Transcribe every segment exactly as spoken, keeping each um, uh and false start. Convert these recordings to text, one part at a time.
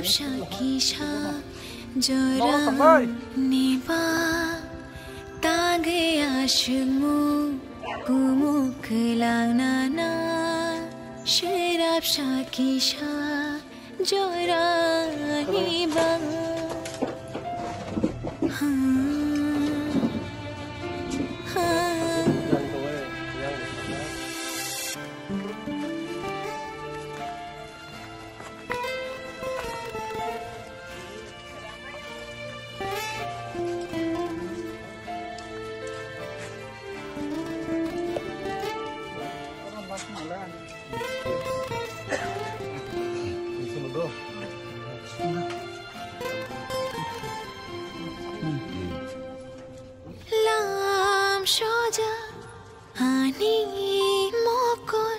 Sakisa jora niba tangge aswkmu kumu kwlangna na sirap sakisa jora niba. Lam soja. Ani mokol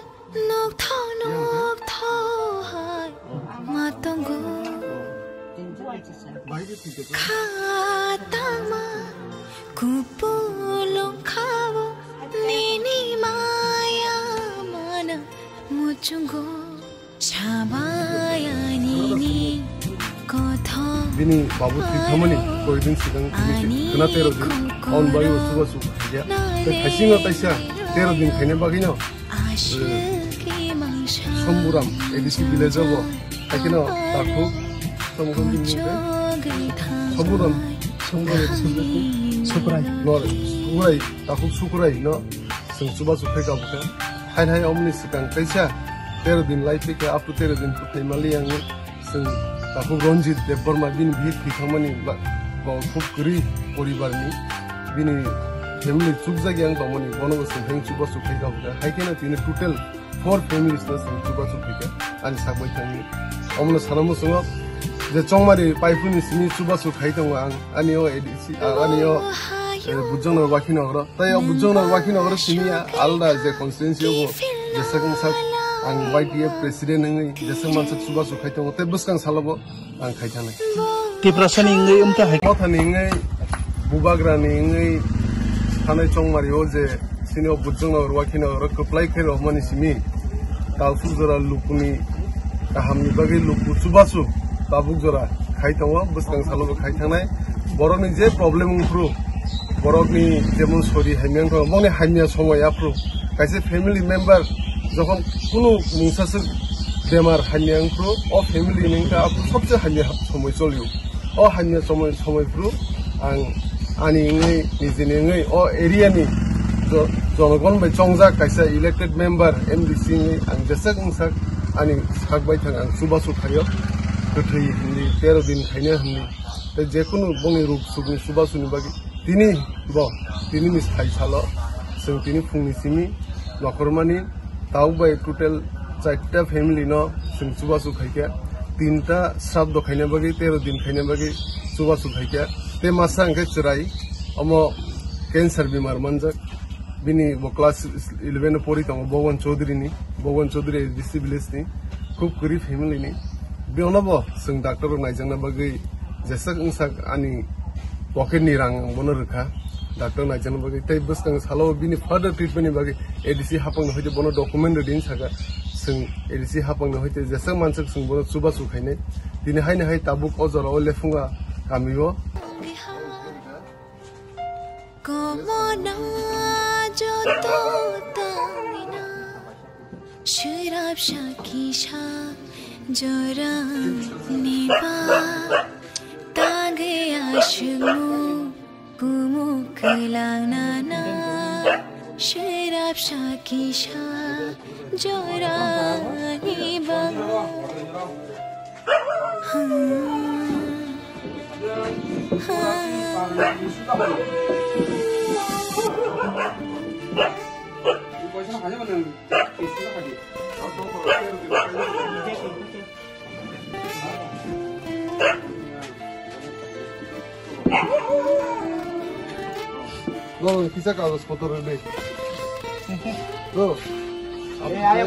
nokthok nokthok hai ma tongo. Khatangma kupulung khao nini maya mana muchungo. Bini babu thwi thangmani koidin sigang tini khwna tero din, aboni bagwi bo chubachu khaikha. Tei thaisingo kaisa tero din khaina bagwino, eh, Somburam A D C village o bo, haikhe no takhuk, Somburam, Somburam, Somburam, Sukrai, Sukrai, takhuk Sukrai no chwng chubachu khaikha bokhe. Hai hai omoni swkang kaisa tero din lai phikha, up to tero din kwthai mali ang. Chwng takhuk Ranjit Debbarma bini bihik thwi thangmani ba-, bo khub kwrwi poribarni, bini family chukjak yang tongmani, bono bo chwng heng chubachu khaikha bokhe. Hai kheno tini total four families no chwng chubachu khaikha ani sak bai thangni. Omono sana muchungo je chongmari paiphuni simi chubachu khai tongo ang, ani o A D C, ah, ani o, eh, Bujongno Wakhi Nogoro. Tai o Bujongno Wakhi Nogoro simi ya alda je constituency o bo jeswk wngsak ang Y T F president wngwi jeswk mansak chubachu khai tongo tei bwskang salo bo ang khai thanai. Tiprasani wngwi wngkha hai. Mothani wngwi, Bubagrani wngwi thanai chongmari o je sini o Bujongno Wakhi Nogoro kwplai khe romani simi talsuk jora lukuni kahamni bagwi luku chubachu tabuk jora khai tongo, bwskang salo bo khai thangnai. Borokni je problem wngphru, borokni jemon sori hamya wngkha, boni hamya somoi aphru kaisa family member jokhon kunu mungsaswk bemar hamya wngphru, o family ni wngkha aphru sobse hamya somoi cholio. O hamya somoi, somoi phru ang ani wngwi, nijini wngwi, o area ni jo-, jonogon bai chongjak kaisa elected member, M D C wngwi ang jeswk wngsak ani sak bai thang ang chubachu khaio, kwthwi hwnwi, tero din khaina hwnwi. Tei jekunu bongni ruk sukni chubachu ni bagwi tini bo, tini ni sai salo chwng tini phungni simi nokhormani Tabuk bai total charta family no chwng chubachu khaikha, tinta srabdo khaina bagwi, tero din khaina bagwi chubachu khaikha. Tei masa hwnkhe chwrai, omo cancer bemar manjak. Bini bo class eleven o pori tongo, Bhagwan Chaudhary ni, Bhagwan Chaudhary A D C village ni, khub kwrwi family ni. Bono bo chwng doctor rok naijakna bagwi jeswk wngsak ani pocket ni rang ang bono rwkha, doctor naijakna bagwi. Tei bwskang salo bini further treatment ni bagwi A D C haphang ni hoite bono document rwdi hinwi sakha. Chwng A D C haphang ni hoite jeswk manswk chwng bono chubachu khainai. Tini haino hai tabuk o jora o Lephunga kami o. Komona joto tangina, sirap sakisa jora niba, tangge aswkmu kumu kwlangna na, sirap sakisa jora niba. Go, kisa kagos potor rwdi. Go. Ya,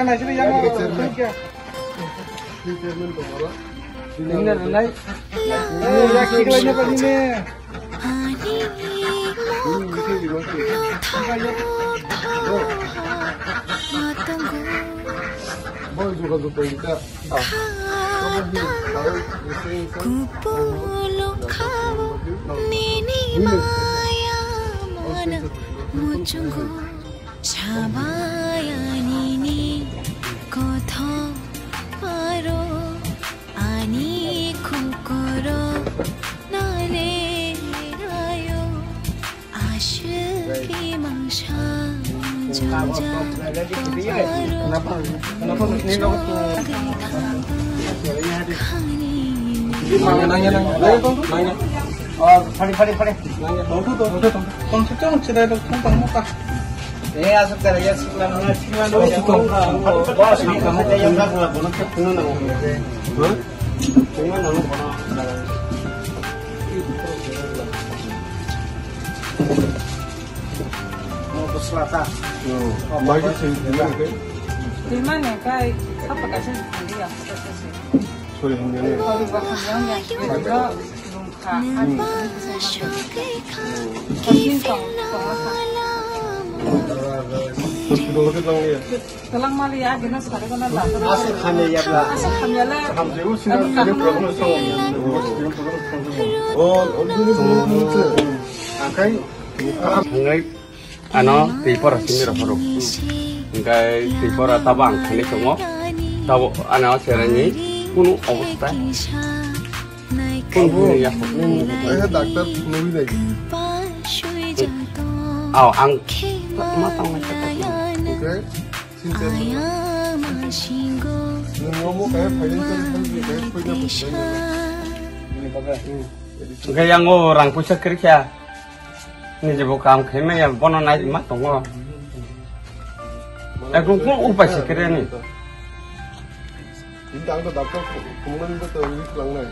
naisini ya, chairman. Chairman to mara. Ini na, nai. Ya, kiri ini apa ini? Ini bisa dibantu. Go. Boy juga juga kita. Ah. Kupulung khao nini maya mana muchungo sabaya nini kotho paro ani kokoro nale rayo. Mani kai sapa kaisa dia. Sorry, hwngnani. Sorry, ba hwngnani. Bro, rungkha. Hwngnani tong, tong kha. Hospital khe tang liya. Tolong mali ya, gina sari kona da. Asa khamya ya bla. Asa khamya la. Khamya u sina sini problem song. Oh, oh, sini problem song. Akai, akai. Ano twi pora simi rok pharo. Hingke twi pora tabo ang thani tongo. Tabo ano cherani kunu obostha. Kunu hwnwi ya. Ai ha doctor nugwi nai. Aw, ang ma tang nai kha. Okay. Since nwng omo kaya financial help ni kaya khuina bwsai nai. Hingke yang o rang puisa kwrwi kha. Niji bo kam khe maya bono nai ma tongo. Ekdom kung upai se kere ni. Ini ang to doctor kumani to tawli klang nai.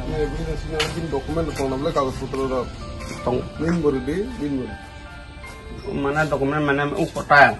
Ini bini sini ang bini document tong namle kagos putro rok. Tong. Min bori di, min bori. Mana document mana u kota.